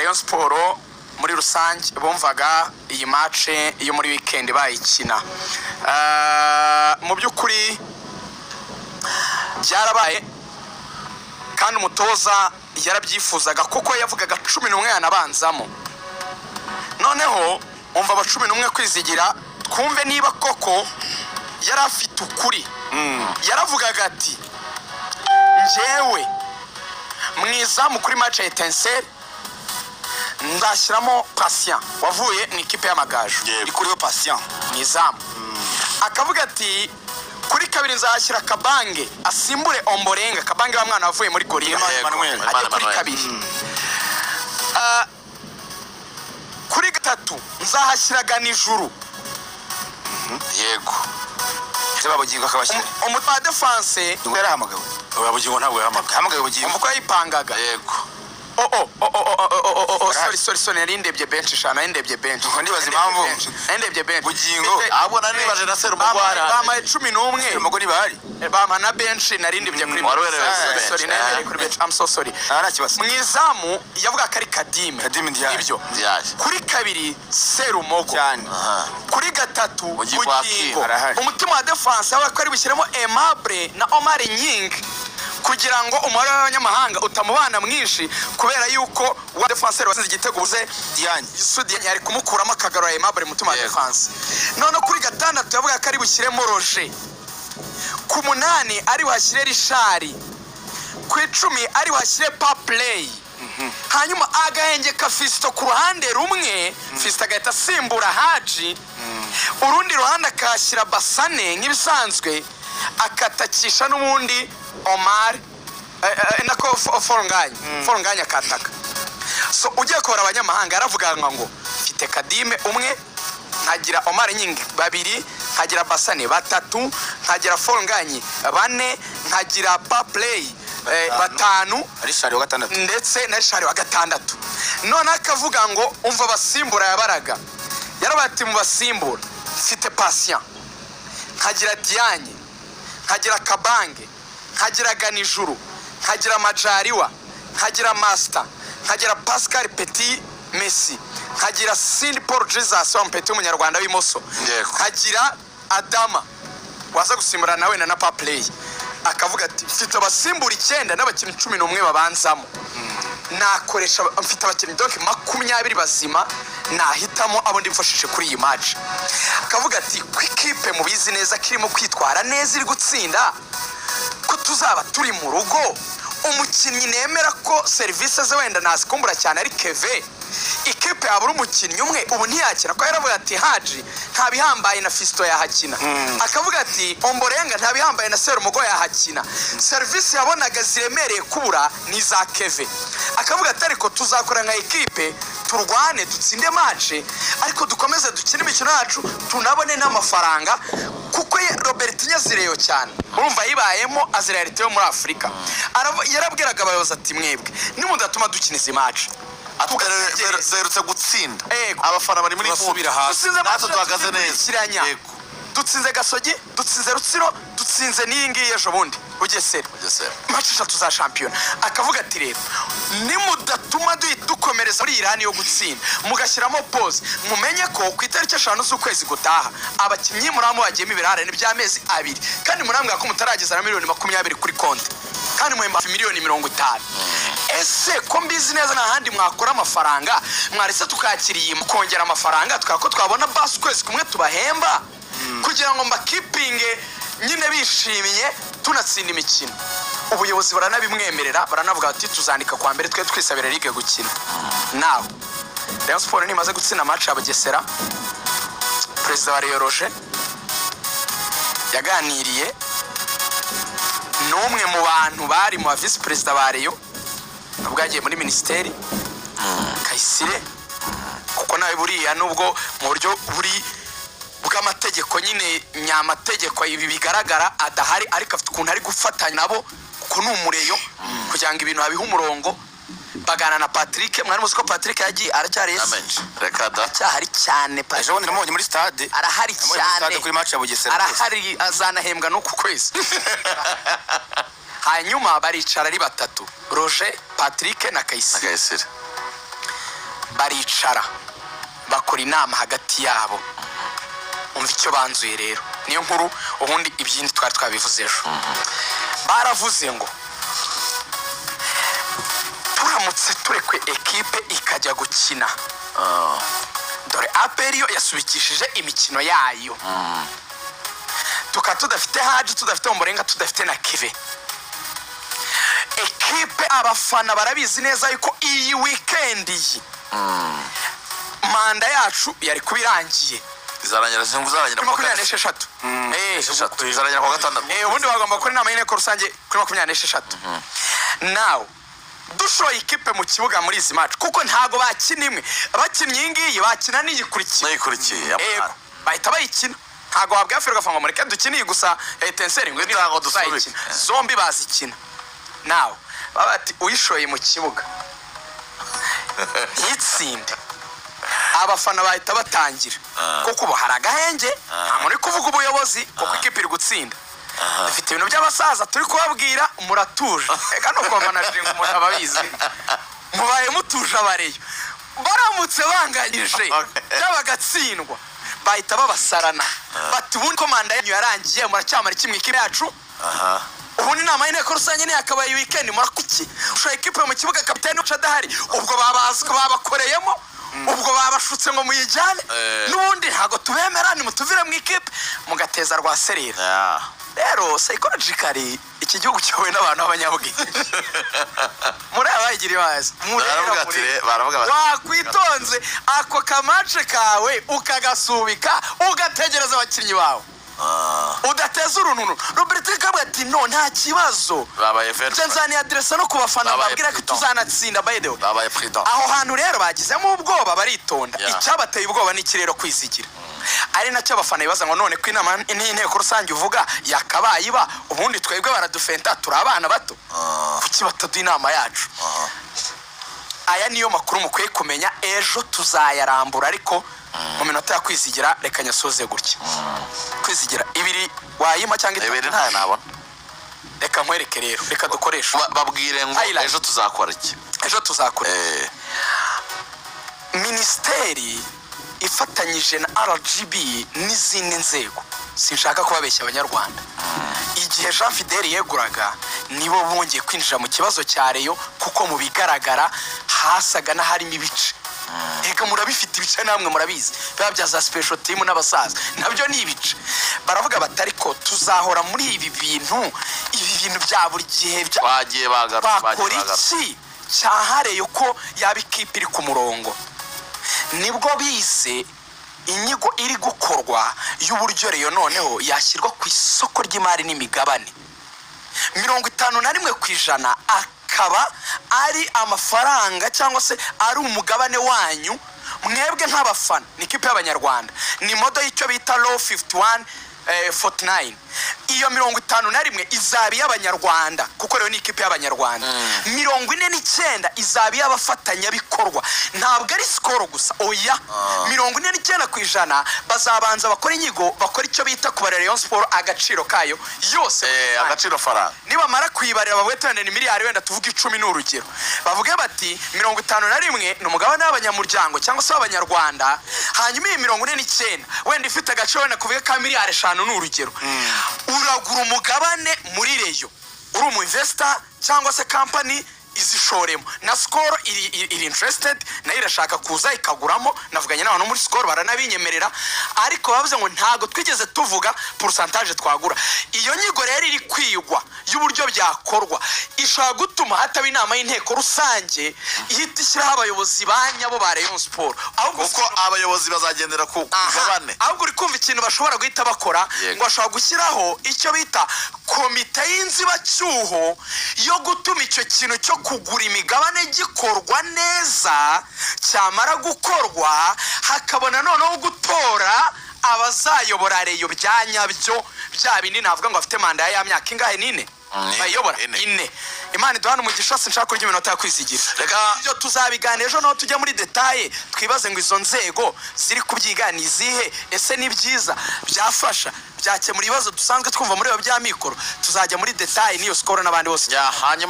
Rayon Sport muri rusange bumvaga iyi match yo muri weekend bayikina. Mu by'ukuri byarabaye, kandi umutoza yarabyifuzaga, kuko yavugaga 11 yanabanzamo. Noneho umva, aba 11, Kwizigira, twumve niba koko yari afite ukuri. Yaravugaga ati: "Njyewe mu izamu kuri match ya Etincelle nzashyiramo Patient wavuye mu ikipe y'Amagaju." Yego. Ikuriho Patient. Mu izamu. Akavuga ati: "Kuri kabiri nzahashyira Kabange asimbure Omborenga." Kabange wa mwana wavuye muri Gorilla. Imana Emmanuel. Ajya kuri Emmanuel. kabiri. Kuri gatatu nzahashyira Ganijuru. Ese Babugingo akabashyira? Umutwe wa défense. Yarahamagawe? Oya, Bugingo ntabwo yahamagawe. Yahamagawe Bugingo. Umva uko yayipangaga. Oh, sorry, sorry, sorry, nari ndebye bench sha, nari ndebye bench. Ubwo ndibaza Nari ndebye impamvu. bench. Nari ndebye bench. Bugingo. Ahubwo nari nibaje na Serumogo hari. Bampaye 11. Serumogo ntibahari. Bampa na bench, nari ndebye kuri Wari uherewe Sorry, bench, sorry, nari ndebye kuri bench, I'm so sorry. Ah, nta kibazo. Mu izamu yavuga ko ari Kadime. Kadime Ndiaye. Ibyo. Ndiaye. Kuri kabiri Serumogo. Cyane. Kuri gatatu Bugingo. Bugingo. Arahari. Umutima wa défense yavuga ko ari bushyiremo Aimable na Omar Nying kugira ngo umubare w'abanyamahanga utamubana mwinshi, kubera yuko wa défenseur watsinze igitego ubuze Diagne. Sudi yari kumukuramo akagarura Aimable mu mutima wa défense. None kuri gatandatu yavuga ko ari bushyiremo Roger, ku munani ari buhashyire Richard, ku 10 ari buhashyire Paplay, hanyuma agahengeka Fisito ku ruhande rumwe, Fisito agahita asimbura Haji, urundi ruhande akahashyira Basane nk'ibisanzwe, akatakisha n'ubundi Omar, nako Forunganya, Forunganya akataka. So ugiye kubara abanyamahanga, yaravuga ngo mfite Kadime umwe, nkagira Omar Nying babiri, nkagira Basane batatu, nkagira Forunganyi bane, nkagira Paplay batanu. Richard wa gatandatu. Ndetse na Richard wa gatandatu. Noneho akavuga ngo, umva abasimbura yabaraga, yarabaye ati: "Mu basimbura mfite Patient, nkagira Diagne, nkagira Kabange, nkagira Ganijuru, nkagira Majariwa, nkagira Master, nkagira Pascal Petit Messi, nkagira Sindi Paul Jesus wa mpeti w'umunyarwanda w'imoso, nkagira Adama waza gusimbura nawe na Paplay." Akavuga ati: "Mfite abasimbura icyenda n'abakinnyi 11 babanzamo nakoresha, mfite abakinnyi donc 20 bazima, nahitamo abo ndimfashije kuri iyi match." Akavuga ati: "Ku ikipe mubizi neza ko irimo kwitwara neza, iri gutsinda, ko tuzaba turi mu rugo, umukinnyi nemera ko serivisi ze wenda nazikumbura cyane ari Keve. Ikipe yabura umukinnyi umwe ubu ntiyakina." Ko yaravuga ati: "Haji nta bihambaye na Fisito yahakina." Akavuga ati: "Omborenga nta bihambaye na Serumogo yahakina." Serivisi yabonaga ziremereye kubura ni iza Keve. Akavuga ati: "Ariko tuzakora nka ekipe, turwane dutsinde match, ariko dukomeze dukine imikino yacu, tunabone n'amafaranga." Kuko Robertinho azireyo cyane, urumva yibayemo, azi réalité yo muri Afurika. Yarabwiraga abayobozi ati: "Mwebwe nimudatuma dukina izi match tugategereza." Duherutse gutsinda. Abafana bari muri Turasubira mood. hasi. Dutsinze Natwe match duhagaze neza. dukurikiranya. Dutsinze Gasogi, dutsinze Rutsiro, dutsinze n'iyi ngiyi ejo bundi Bugesera. Bugesera. Match eshatu za shampiyona. Akavuga ati: "Rero nimudatuma dukomereza muri irani yo gutsinda, mugashyiramo pause, mumenye ko ku itariki 5 z'ukwezi gutaha abakinnyi muramu bagiyemo ibirarane by'amezi 2, kandi murambwira ko mutarageza na miliyoni 20 kuri konti, kandi muhemba hafi miliyoni 50. Ese ko mbizi neza nta handi mwakora amafaranga, mwarese tukakira iyi mukongera amafaranga, tukaba ko twabona basi ukwezi kumwe tubahemba kugira ngo mbakipinge nyine bishimye, tunatsinda imikino?" Ubuyobozi baranabimwemerera, baranavuga bati: "Tuzandika kwa mbere twe twisabira ligue gukina." Nawe Rayon Sport nimaze gutsinda match ya Bugesera, perezida wa Rayon Roger yaganiriye n'umwe mu bantu bari mu ba visi perezida ba Rayon ubwo yagiye muri minisiteri, Kayisire, kuko nawe buriya nubwo mu buryo buri bw'amategeko nyine nyamategeko ibi bigaragara adahari, ariko afite ukuntu ari gufatanya nabo, kuko ni umureyo, kugira ngo ibintu babihe umurongo. Bagana na Patrick. Mwari muzi ko Patrick yagiye aracyari ese? Amen. Reka da. Aracyahari cyane Patrick. Ejo bundi namubonye muri stade. Arahari Namubonye muri cyane. stade kuri match ya Bugesera rwose. Arahari, azanahembwa n'uku kwezi. Hanyuma baricara ari batatu, Roger, Patrick na Kayisire. Kayisire. Baricara bakora inama hagati yabo. Umva icyo banzuye rero, niyo nkuru. Ubundi ibyindi twari twabivuze ejo. Baravuze ngo turamutse turekwe ekipe ikajya gukina, dore APR yo yasubikishije imikino yayo, tukaba tudafite Haji, tudafite Umurenga, tudafite na Kive, ekipe abafana barabizi neza yuko iyi weekend iyi manda yacu yari kuba irangiye. Izarangira, izarangira Kuri kuwa 26. 26, izarangira kuwa gatandatu. Ubundi bagomba gukora inama y'inteko rusange kuri 26. Nawe dushoye ikipe mu kibuga muri izi match, kuko ntago bakina imwe, bakinnye iyi ngiyi bakina n'iyikurikiye. Nayikurikiye. Yego, bahita bayikina. Ntago wabwira Ferwafa ngo mureke dukine iyi gusa Etincelles, ngo Ntabwo dusubike. tuzayikina. Zombi bazikina. Nawe baba bati uyishoye mu kibuga ntitsinde, abafana bahita batangira, kuko ubu hari agahenge, nta muntu uri kuvuga ubuyobozi kuko ikipe iri gutsinda. Dufite ibintu by'abasaza turi kubabwira, muratuje. Reka no kubamanajiringa umuntu aba abizi, mubaye mutuje. Abareyo baramutse banganyije cyangwa bagatsindwa, bahita babasarana bati ubundi ko manda yanyu yarangiye, muracyamara iki mu ikipe yacu? Ubundi inama y'inteko rusange ntiyakabaye weekend, murakuki ushoye ikipe mu kibuga kapitani wacu adahari? Ubwo babazwa babakoreyemo, ubwo babashutse ngo muyijyane. N'ubundi ntabwo tubemera, nimutuvire mu ikipe, mugateza rwa serera. Rero psychologically iki gihugu kiyobowe n'abantu b'abanyabwenge muri aba bayigira ibazi. Baravuga ati baravuga bati Wakwitonze ako kamace kawe ukagasubika, ugategereza abakinnyi bawe, udateza urununu. Roberto kabwa ati no, nta kibazo. Babaye very Nje nzani aderesa no ku bafana, Babaye babwira ko prudent. tuzanatsinda. By the way, Babaye prudent. aho hantu rero bagizemo ubwoba, baritonda. Icyabateye ubwoba ni iki rero? Kwizigira, ari nacyo abafana bibaza ngo none ko inama n'inteko rusange uvuga yakabaye iba, ubundi twebwe baradufenta, turi abana bato, kuki bataduha inama yacu? Aya niyo makuru mukwiye kumenya, ejo tuzayarambura, ariko mu minota ya Kwizigira reka nyasoze gutya. Kwizigira, ibiri wayima cyangwa itatu? Ibiri ntayo nabona. Reka nkwereke rero, reka dukoreshe Babwire ngo Highlight. ejo tuzakora iki? Ejo tuzakora minisiteri ifatanyije na RGB n'izindi nzego. Sinshaka kubabeshya Abanyarwanda, igihe Jean Fidele yeguraga nibo bongeye kwinjira mu kibazo cya Rayon, kuko mu bigaragara hasaga n'aharimo ibice. Reka murabifite ibice, namwe murabizi, biba bya za special team n'abasaza, nabyo ni ibice. Baravuga bati ariko tuzahora muri ibi bintu, ibi bintu bya buri gihe bya Bagiye bagarutse, bagiye bakora bagarutse. iki cyahareye ko yaba ikipe iri ku murongo? Nibwo bise inyigo iri gukorwa y'uburyo Rayon noneho yashyirwa ku isoko ry'imari n'imigabane, 51% akaba ari amafaranga cyangwa se ari umugabane wanyu mwebwe nk'abafana. Ni ikipe y'Abanyarwanda, ni model y'icyo bita law 51 49. Iyo 51 izaba iy'Abanyarwanda, kuko rero ni ikipe y'Abanyarwanda. 49 izaba iy'abafatanyabikorwa. Ntabwo ari Skol gusa, oya. 49% bazabanza bakora inyigo, bakora icyo bita kubara Rayon Sport agaciro kayo yose. Agaciro faranga. Nibamara kuyibarira bavuge wenda ni miliyari, wenda tuvuge 10 ni urugero, bavuge bati 51 ni umugabane w'abanyamuryango cyangwa se w'Abanyarwanda, hanyuma iyi 49 wenda ifite agaciro wenda kuvuge ka miliyari 5 ni urugero. Uragura umugabane muri Rayon uri umu investor cyangwa se company izishoremo, na Skol iri interested, nayo irashaka kuza ikaguramo. Navuganye n'abantu muri Skol baranabinyemerera, ariko bavuze ngo ntabwo twigeze tuvuga pourcentage twagura. Iyo nyigo rero iri kwigwa y'uburyo byakorwa ishobora gutuma hataba inama y'inteko rusange ihita ishyiraho abayobozi ba nyabo ba Rayon Sport, ahubwo Kuko abayobozi bazagendera ku Aha, mugabane. ahubwo uri kumva ikintu bashobora guhita bakora? Ngo bashobora gushyiraho icyo bita komite y'inzibacyuho yo gutuma icyo kintu cyo kugura imigabane gikorwa neza. Cyamara gukorwa hakabona noneho gutora abazayobora Rayon bya nyabyo, bya bindi navuga ngo bafite manda ya myaka ingahe, nine? Bayobora Ine. ine. Imana iduhane umugisha. Sinshaka kurya iminota ya Kwizigira. Ibyo tuzabiganira ejo, naho tujya muri détails, twibaze ngo izo nzego ziri kubyiga ni izihe? Ese ni byiza, byafasha, byakemura ibibazo dusanzwe twumva muri iyo bya mikoro? Tuzajya muri détails n'iyo Skol n'abandi bose. Ya, hanyuma.